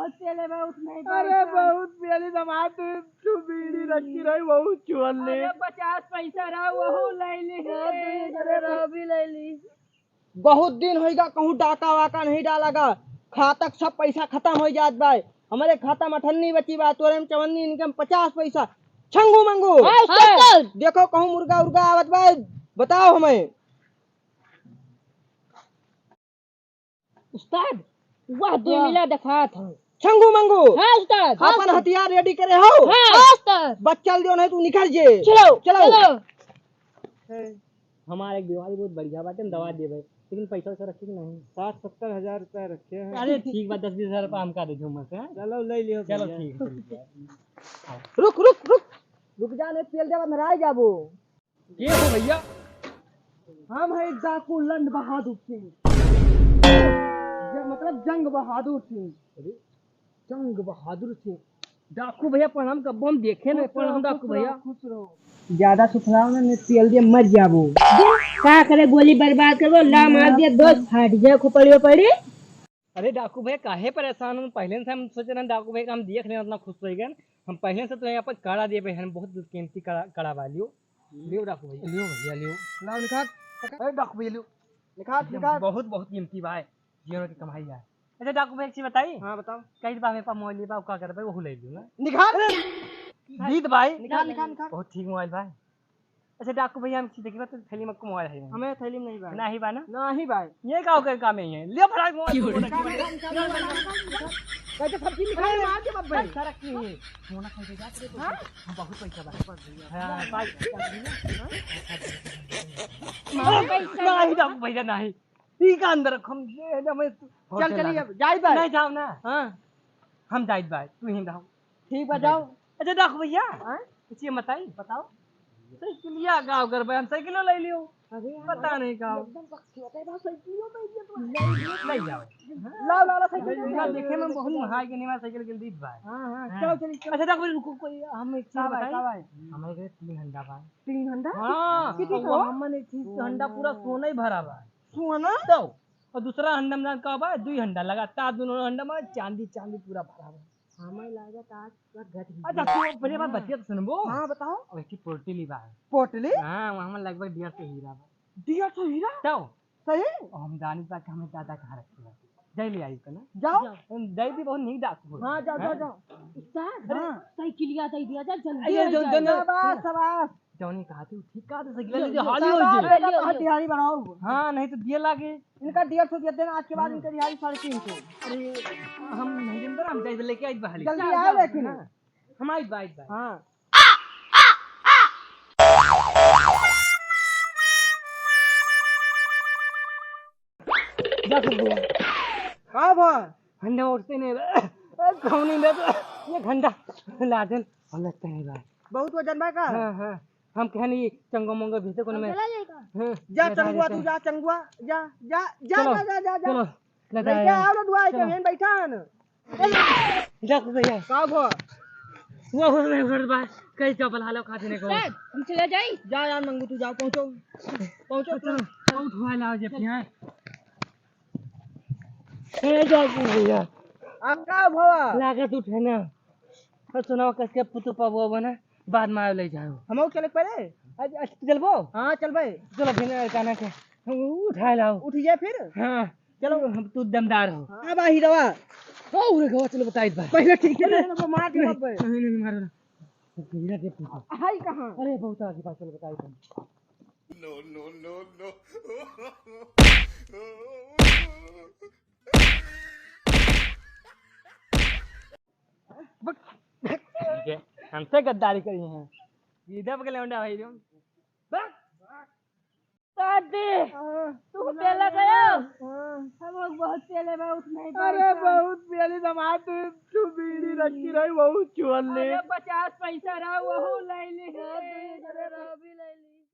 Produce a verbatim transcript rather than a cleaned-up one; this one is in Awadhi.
बहुत पियले, बहुत नहीं अरे, बहुत पियली, दमाद तू बीड़ी रखी रही, बहुत चुअल ले। अरे, पचास पैसा रहा, वहू ले ली। हाँ, तू अरे, रहा भी ले ली। बहुत दिन होइगा, कहूँ डाका वाका नहीं डाला गा। खाता क सब पैसा खतम होइ जात बा। हमरे खाता में अठन्नी बची बा, तोरे में चवन्नी, इनके में पचास पैसा। छंगू मंगू। हाँ, उस्ताद। देखो, कहूँ मुर्गा उर्गा आवत बा, बताओ हमें। उस्ताद, वह दो वाह। मिला देखात हो। छंगू मंगू। हाँ, उस्ताद। आपन हथियार ready करे हो? हाँ। हाँ, उस्ताद। बच्चल जो नहीं, तू निकल जे। चलो, चलो। चलो। हमार एक बीमारी बहुत बढ़िया बाटे, हम दवा देबे, लेकिन पैसा वैसा रखे कि नहीं? साठ सत्तर हजार रुपया रखे हैं। अरे ठीक बा, दस बीस हजार रुपया हमका दे झूमर से, हाँ? चलो, ले लियो चलो, भैया। ठीक है, ठीक है। रुक, रुक, रुक, रुक जा, नहीं तेल देवा, नराय जाबो। के हो भैया? हम है डाकू लंड बहादुर सिंह। ये मतलब जंग बहादुर सिंह। अरे? जंग बहादुर सिंह। डाकू भैया प्रणाम, कब्बो हम देखे नहीं, खुश रहो, प्रणाम डाकू खुश रहो, भैया। खुश रहो। ज्यादा सुखलाओ ना, नहीं तेल दिए मर जाबो। का करे, गोली बर्बाद करबो, ला मार दिए, दोस्त फाट जाए, खोपड़ी ओपड़ी। अरे डाकू भैया, काहे परेशान हो? पहले से हम सोचे रहन डाकू भैया का हम देख लेना, उतना खुश हो गए। हम पहले से तो यहाँ पर कड़ा दिए भाई, हम बहुत कीमती कड़ा, कड़ा वाली हो। लियो डाकू भैया। लियो भैया, लियो। लाओ निकाल। अरे डाकू भैया, लियो। निकाल, एकदम निकाल। बहुत, बहुत कीमती बा, जीवन की कमाई है। अच्छा डाकू भैया, एक चीज बताई? हाँ, बताओ। कई बा, मेरे पास मोबाइल बा, का करबे, वो ले लियो ना। निकाल। जीत भाई। निकाल, निकाल, निकाल। बहुत ठीक मोबाइल भाई। अच्छा डाकू भैया, हम एक चीज देखी बा, तो थैली में को मोबाइल है? हमें थैली में नहीं बा। नहीं बा ना? नहीं बा। ये का ओकर काम है? ले फटाक मोबाइल। निकाल, निकाल, निकाल, निकाल, निकाल। कैसे सब चीज निकाल, मार के बब्बे। सारा की है। सोना खरीदे जात रे, हाँ? बहुत पैसा बा। हाँ, भाई। नहीं, डाकू भैया, नहीं। ठीक है, अंदर रख, हम ये, ये, हमें चल, चलिए, जाई बा। नहीं जाओ ना। हाँ। हम जाइत बा, तू ही रहो। ठीक बा, जाओ। अच्छा, डाकू भैया, हाँ? कुछ ये बताई? बताओ। साइकिलिया गाँव कर बा, हम साइकिलो ले लियो। अरे यार, पता नहीं का। एकदम पक्षी होता है, बस साइकिलो में ये तो ले लियो। ले जाओ। लाओ, लाओ, लाओ, साइकिल ले जाओ। देखे में बहुत महंगा है कि नहीं, साइकिल के दीद भाई। हाँ, हाँ, हाँ। चलो, चलिए, चलो। अच्छा, डाकू भैया, रुको, कोई, हम एक चीज का भाई, बताई? का भाई? हमारे घर तीन हंडा बा। तीन हंडा? हाँ, किसी और को? हमन एक चीज हंडा पूरा सोना ही भरा बा। सोना? तो, और दूसरा हंडा में जान का बा, दुई हंडा लगातार, दोनों हंडा में चांदी, चांदी पूरा भरा बा। हमें लागत आज पूरा गट ही अच्छा, तू पहले बात बतिया तो सुनबो। हाँ, बताओ। और एक ठे पोटली बा। पोटली? हाँ, वहाँ में लगभग डेढ़ सौ हीरा बा। डेढ़ सौ हीरा? तो, सही? और हम जानी बा कि हमें दादा कहाँ रखे बा। जाई ले आई के ना। जाओ। हम दे दी, बहुत नीक डाकू हो। हाँ, जाओ, जाओ, हाँ? जाओ। उस्ताद, हाँ। साइकिलिया दे दिया जा, जल्दी अरे, आ जो, जाए। जो, जो, शाबाश, शाबाश। जौनी कहा थी, ठीक कहा थी, साइकिल ले लो, ले लो, हाली हो शाबाश, जाए। बेटा, ले लो, बहुत ले लो। दिहाड़ी बढ़ाओ। हाँ, नहीं तो दिए लागे। इनका डेढ़ सौ दे देना, आज के बाद इनका दिहाड़ी साढ़े तीन सौ। अरे, हम नहीं जानते, हम जाए लेके आई बहाली। जल्दी जाओ, आओ जाओ, लेकिन। हाँ। हम आई बा, आई बा। हाँ। जा सुन भैया। का बा? हंडा उठते नहीं बा। कौन नहीं बा? ये घंटा लादेन और लगता नहीं बा। बहुत वजन बा का? हाँ, हाँ। हम कहनी चंगो मंगो भेजते कोनो में। चला जाएगा। हाँ, जा मैं चंगुआ, तू जा चंगुआ, जा, जा, जा, चलो, जा, जा, जा, जा। चलो, लगा लइके आओ ना दुआ, चलो। कहीं बैठा है ना। जा तो भैया। का भो? वो हो गए घर बार, कहीं चपल हालो खाते नहीं को। उस्ताद, हम चला जाई? जा यार मंगू, तू जाओ, पहुँचो। पहुँचो, चलो, पहुँचो। उठवा लाओ जे पिया। ए, जा तू भैया। आ, का भवा? लागत उठे ना। और सुनाओ, कैसे पुतु पबुआ बना, बाद में आयो ले जाओ। हमहू चले पहले? आज, आज तू चलबो? हाँ, चलबे। चलो, फिर काना के। हम उठा लाओ। उठ जाए फिर? हाँ। चलो, हम तू दमदार हो। हाँ, बा हीरवा। ओ, उरे गवा, चलो बताई बा। पहले ठीक है, नहीं, नहीं, मार के नहीं, बब्बे। नहीं, नहीं, मारो ना। हीरा दे पूछो। हाय कहाँ? अरे, बहुत आगे बा, चलो बताई तुम। No, no, no, no। ठीक है, हमसे गद्दारी करी हैं। सीधा पकड़ लौंडा भाई तुम। बक। दादी, हाँ। तू पेला गयो? हाँ। हम लोग बहुत पेले, बहुत नहीं अरे, पाए। बहुत पेले दमाद, तू, तू बीड़ी रखी रही, बहुत चुअल ले। अरे, पचास पैसा रहा, वहू ले ली। हाँ, तू अरे, रहा भी ले ली।